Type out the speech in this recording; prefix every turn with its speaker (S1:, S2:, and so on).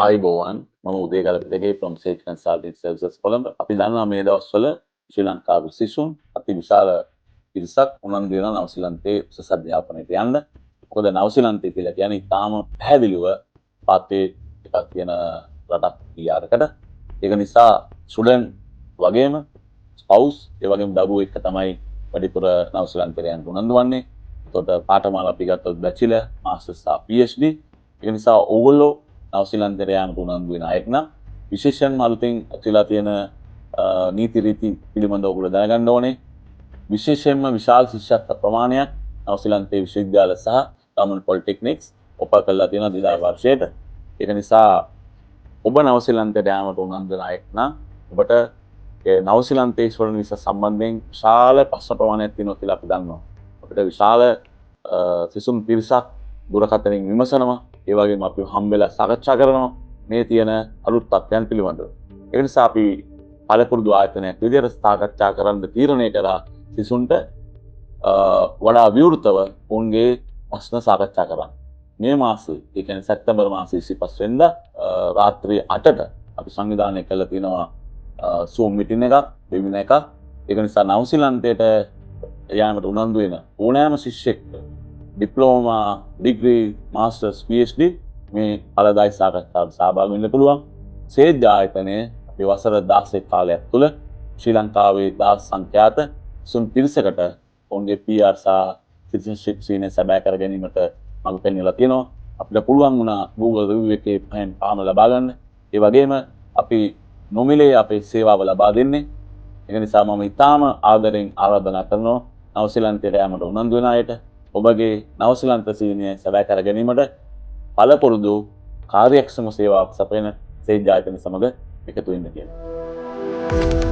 S1: ආයුබෝවන්. මම උදේ ගලපිටගේ from Sage Consulting Services, Colombo. අපි දන්නවා මේ දවස්වල ශ්‍රී ලංකාවේ සිසුන් අති විශාල පිරිසක් උනන්දු වෙනවා නවසීලන්තයේ උසස් අධ්‍යාපනයට යන්න. මොකද නවසීලන්තය කියලා කියන්නේ ඉතාම පැහැදිලිව පාත්වේ එකක් තියෙන රටක් PR එකට. ඒක නිසා ස්ටුඩන්ට් වගේම ස්පවුස්, ඒ වගේම දරුවෝ එක්ක තමයි වැඩිපුර නවසීලන්තයට යන්න උනන්දු වන්නේ. එතකොට පාඨමාලා අපි ගත්තොත් බැචලර්, මාස්ටර්ස් සහ PhD. ඒක නිසා ඕගොල්ලෝ නවසීලන්තයට යාමට උනන්දු වෙන අයෙක් නම් විශේෂයෙන්ම අලුතෙන් ඇතිලා තියෙන නීති රීති පිළිබඳව ඔයගොල්ලෝ දැනගන්න ඕනේ. විශේෂයෙන්ම විශාල ශිෂ්‍යත්ව ප්‍රමාණයක් නවසීලන්තයේ විශ්වවිද්‍යාල සහ ගවර්න්මන්ට් පොලිටෙක්නික්ස් ඔෆර් කරලා තියෙනවා 2000 වර්ෂයට. ඒක නිසා ඔබ නවසීලන්තයට යාමට උනන්දු වෙන අයෙක් නම් ඔබට ඒ නවසීලන්තයේ ස්ටුඩන්ට් වීසා සම්බන්ධයෙන් විශාල ප්‍රශ්න ප්‍රමාණයක් තියෙනවා කියලා අපි දන්නවා. අපිට විශාල සිසුන් පිරිසක් දුරකථනයෙන් විමසනවා. ඒ වගේම අපි හම්බෙලා සාකච්ඡා කරනවා මේ තියෙන අලුත් තත්ත්වයන් පිළිබඳව. ඒ නිසා අපි පළපුරුදු ආයතනයක් විදිහට සාකච්ඡා කරන්න තීරණය කරා සිසුන්ට වඩා විවෘතව ඔවුන්ගේ ප්‍රශ්න සාකච්ඡා කරන්න. මේ මාසේ, ඒ කියන්නේ සැප්තැම්බර් මාසේ 25 වෙනිදා රාත්‍රී 8ට අපි සංවිධානය කරලා තිනවා Zoom meeting එකක්, වෙබිනාර් එකක්. ඒක නිසා නවසීලන්තයට යාමට උනන්දු වෙන ඕනෑම ශිෂ්‍යෙක්ට ඩිප්ලෝමා, ඩිග්‍රී, මාස්ටර්ස්, PhD මේ ඵලදායී සාකච්ඡාවට සහභාගී වෙන්න පුළුවන්. සේජ් ආයතනය අපි වසර 16 කාලයක් තුළ ශ්‍රී ලංකාවේ දහස් සංඛ්‍යාත සිසුන් පිරිසකට ඔවුන්ගේ PR සහ සිටිසන්ෂිප් සිහිනය සැබෑ කර ගැනීමට මඟ පෙන්වලා තියෙනවා. අපිට පුළුවන් වුණා Google review එකේ 5න් 5ම ලබා ගන්න. ඒ වගේම අපි නොමිලේ අපේ සේවාව ලබා දෙන්නේ. ඒක නිසා මම ඉතාම ආදරෙන් ආරාධනා කරනවා නවසීලන්තයට යාමට උනන්දු වෙන අයට ඔබගේ නවසීලන්ත සිහිනය සැබෑ කර ගැනීමට පළපුරුදු කාර්යක්ෂම සේවාවක් සපයන සේජ් ආයතන සමග එකතු වෙන්න කියලා.